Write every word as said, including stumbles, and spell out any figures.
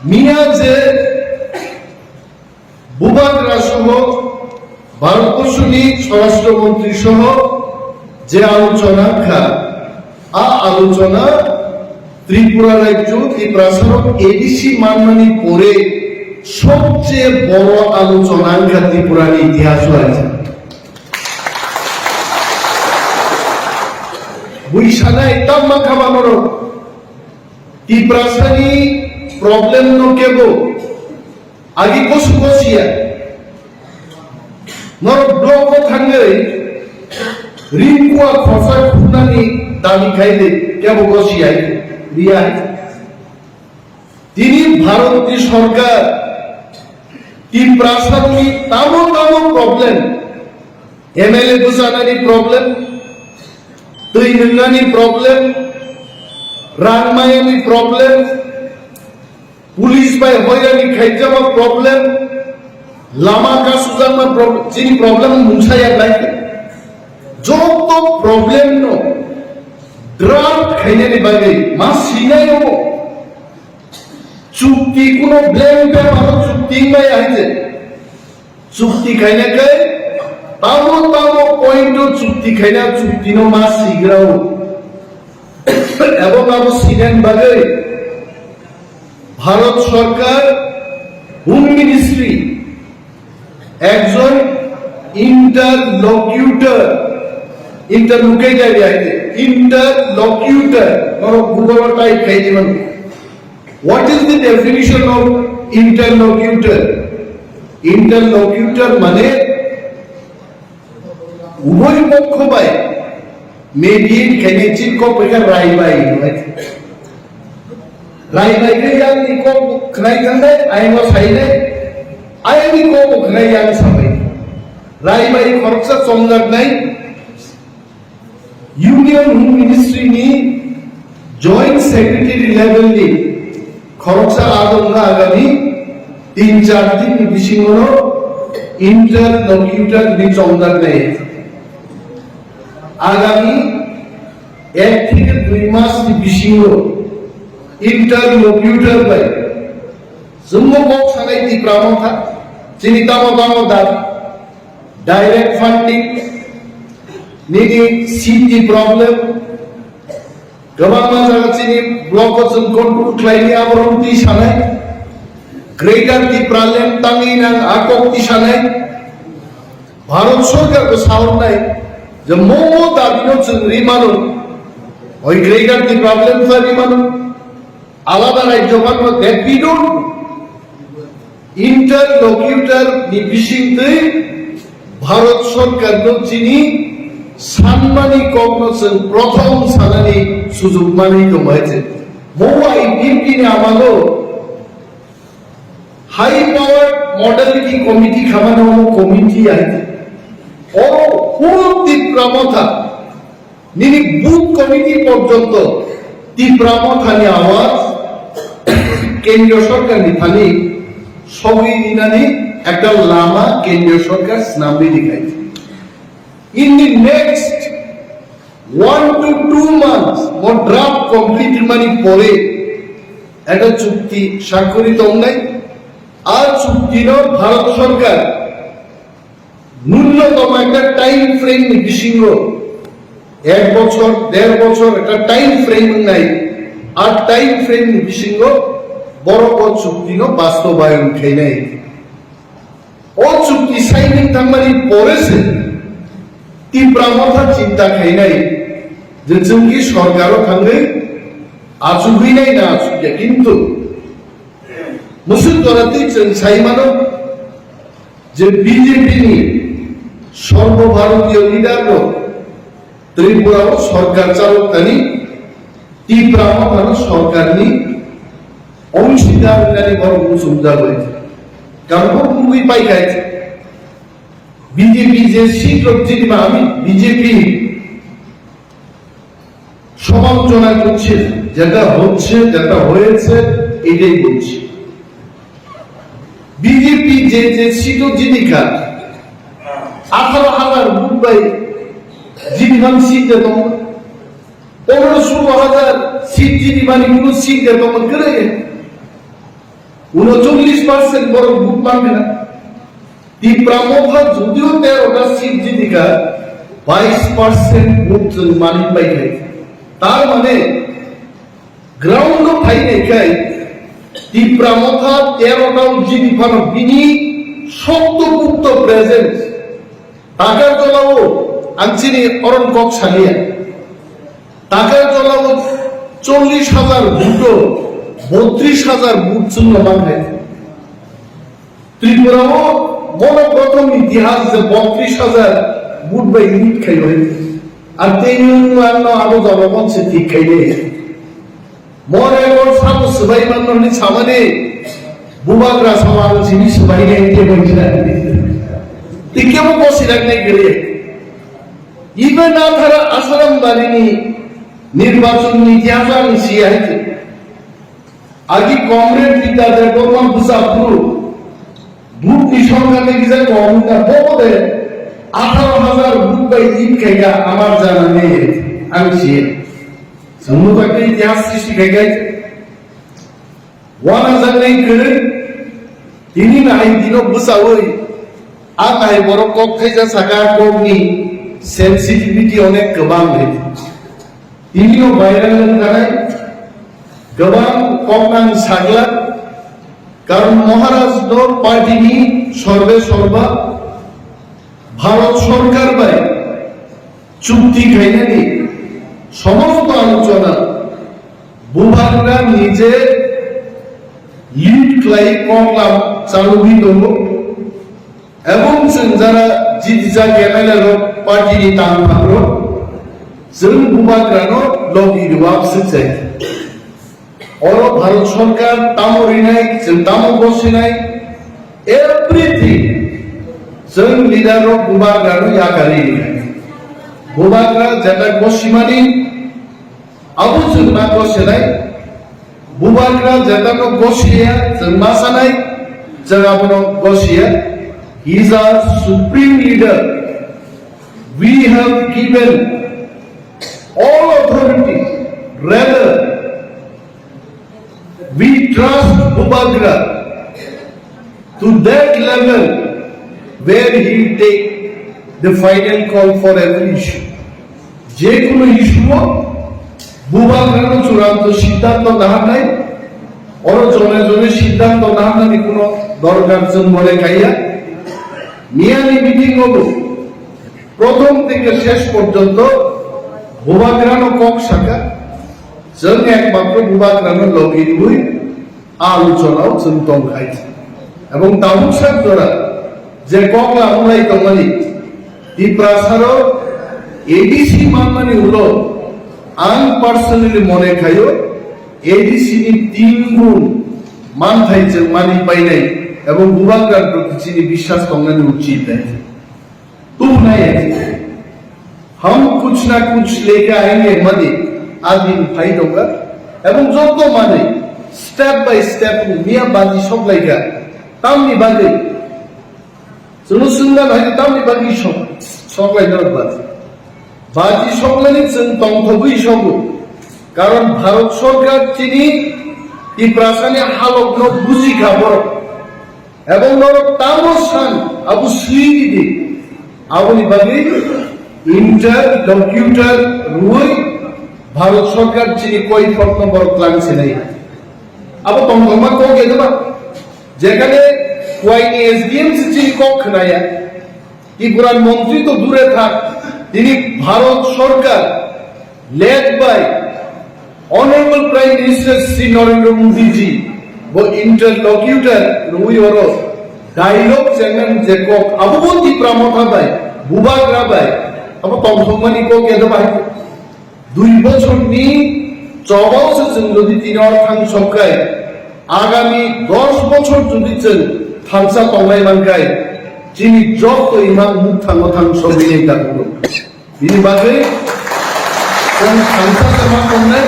Miya je Bubagra soho Bharatborsoni Swarashtra Montri soho je alochona wngkha, a alochona Tripura rajyo Tiprasarok A D C manmani pore sobcheye boro alochona wngkha Tripurani itihaso aisa. Bui sanai tamma kha manorok. Tiprasani problem no kebo agi kosu kosiya. Norok block o thangwi ringkua khorsa khunani dabi khaide kebo kosiya riya. Tini Bharatni sorkar Tiprasani tamo tamo problem, M L A bwchanani problem, twi nwngnani problem, rang mayani problem, police bai hoirani khaijama problem, lama kasujakma problem, chini problem mungsa ya lai. Joto problem no draft khainani bagwi ma sinai o chukti kuno blank paper o chukti maya hinje. Chukti khaina khe tamo tamo point o chukti khaina chukti no ma sigrao. Ebong abo sinan bagwi Bharat Sorkar Home Ministry ekjon interlocutor, interlocutor ya, interlocutor, norok Google o type khai di mano. What is the definition of interlocutor? Interlocutor mane uboi pokho bai mediate khainai chini kok bai kha rai bai, rai bai khe yang ni kok khnai thangnai, ayang o sainai, ayang ni kok khnai yang sabai. Rai bai khoroksa chongjak nai. Union Home Ministry ni Joint Secretary level ni khoroksa adong na agami tin char din ni bisingo no interlocutor ni chongdak nai. Agami ek theke dui mas ni bisingo interlocutor bai chwngno kok sanai Tipra Motha, chini tamo tamo dabi. Direct funding, nini seat ni problem, kwbangma jaga chini block o chwng control khlaini aborok twi sanai, Greater Tipraland tangwi nang a kok twi sanai, Bharat Sorkar bo sahornai je mo mo dabi no chwng ri mano, oi Greater Tipraland khlai ri mano, alada rajyo mano, that we don't. Interlocutor ni bisingtwi Bharat Sorkar no chini sanmani kokno chwng prothom sanani sujuk manwi tongo hai se. Mo I P F T ni amalo high power modality committee khamani omo committee hai se. Oro whole Tipra Motha Nini booth committee porjonto Tipra Mothani awaz Kendriya Sorkarni thani sogwi rinani ekta lama Kendriya Sorkar snamwi rikhai. In the next one to two months, mo draft complete rimani pore ekta chukti sakori tongnai. A chuktino Bharat Sorkar Nunnotom ekta time frame ni bisingo, ek bochor, der bochor ekta time frame wngnai, a time frame ni bisingo borok o chukti no bastobayon khainai. O chukti signing thangmani pore se Tipra Motha chinta khainai je chwng ki sorkar o thangwi achugwi nai na achukya, kintu musuk jora twi chwng sai mano, je B J P ni Sarbo Bharatiya leader rok Tripura o sorkar chalok tani Tipra Mothano sorkar ni ongsidar wngnani borok muchungjagwi. Karon bo wngwi paikhai B J P je seat rok jini ba ami B J P সমালোচনা করছে, যেটা হচ্ছে, যেটা হয়েছে, এটাই বলছি। বিজেপি যে যে সিটও জিনিকা আঠারো হাজার ভোট পাই জিনিমান সিট যেত পনেরো ষোলো হাজার সিট জিনিমানি কোনো সিট যেত করে Unocholish percent borok vote mankha. Tipra Motha judio tero ta seat jiti kha, bais percent vote chwng manwi paikha. Tar mane ground o phainai khai Tipra Motha tero ta jiti phano bini shokto pukto presence. Takarjolao ang chini oron kok saliya. Takarjolao chollish hajar vote-o bottrish hajar vote chwngno mankhai. Tripura-o bono prothom itihas je bottrish hajar vote bai lead khaibai. Ar tei nwng ano abo jawabon se thik khainai. More mor sabo swbai manno hwnwi samani bubagra sama ang sini swbai nai te bai jina. Tikkebo kosi rak nai gere. Ibe nathara Asaram barini nirbachon ni jaga ni siya hai. Agi Comrade Bidya Debbarma bwsa phuru vote ni songkha tei kisa kok wngkha, bobo de atharo hajar vote bai lead khaikha amar jana nei ang siya. Chwngno bai tei itihas sristi khai khai. Uanajaknai kwrwi tini nahai dino bwchaui a nahai borok kok thaisa saka kokni sensitivity onek kwbang ri. Tinino viral wngkhanai kwbang koknang sagla, karon Maharaj no party ni sorbe sorba Bharat Sorkar bai chukti khainani somosto alochona Bubagra nije lead khlai koklam chalugwi tongo. Ebong chwng jara jitijak M L A rok party ni tangphang rok chwng Bubagra no logi rwak swkjai. Oro Bharat Sorkar tamo rinai, chwng tamo gosinai, everything chwng leader rok Bubagra no yakari rinai. Bubagra jeta gosimani abo chwng ma gosinai. Bubagra jeta no gosiya, chwng ma sanai, chwng abono gosiya. He is our supreme leader. We have given all authority. Rather, we trust Bubagra to that level where he take the final call for every issue. Jekunu issue o Bubagrano churanto siddhanto naharnai, oro jone jone siddhanto naharnani kuno dorkar chwng mone kaiya. Miyani meeting o bo prothom theke shesh porjonto Bubagrano kok saka, chwng ekmatro Bubagrano logi rwui a alochonao chwng tongkhai. Ebong tabuk sak jora je kok lamunai tongmani Tiprasaro A D C manmani ulo ang personally mone khaio A D C ni tin gun manthai chwng mani painai ebong Bubagra proti chini biswas tongnani uchit nai. Tubunai, hum kuch na kuch leke aayenge mani admin phai dongkha. Ebong joto mani step by step miya baji soklaikha. Tamni bagwi? Chwngno swngna hai tamni bagwi sok-, soklaina bagwi? Baji sokmani chwng tongthogwi sogo. Karon Bharat Sorkar chini Tiprasani halokno bujikha borok. Ebong norok tamo san abo swi di di. Aboni bagwi interlocutor rwui Bharat Sorkar chini koi phokno borok tlang sinai. Abo tongthokma kok edema. Jekhane kuaini S D M se chini kok khnaya. Tipuran montri to dure thak. Tini Bharat Sorkar led by Honorable Prime Minister Shri Narendra Modi ji bo interlocutor rwui oro dialogue channel je kok abo bo Tipra Motha bai Bubagra bai abo tongthokmani kok ya bai dui bochor ni chobao se chwng jodi tini or thang sokkai agami dos bochor jodi chwng thansa tongnai mankai chini joto imang muk thango thang sogwi nai ta. Bini bagwi chwng thansa se ma tongnai,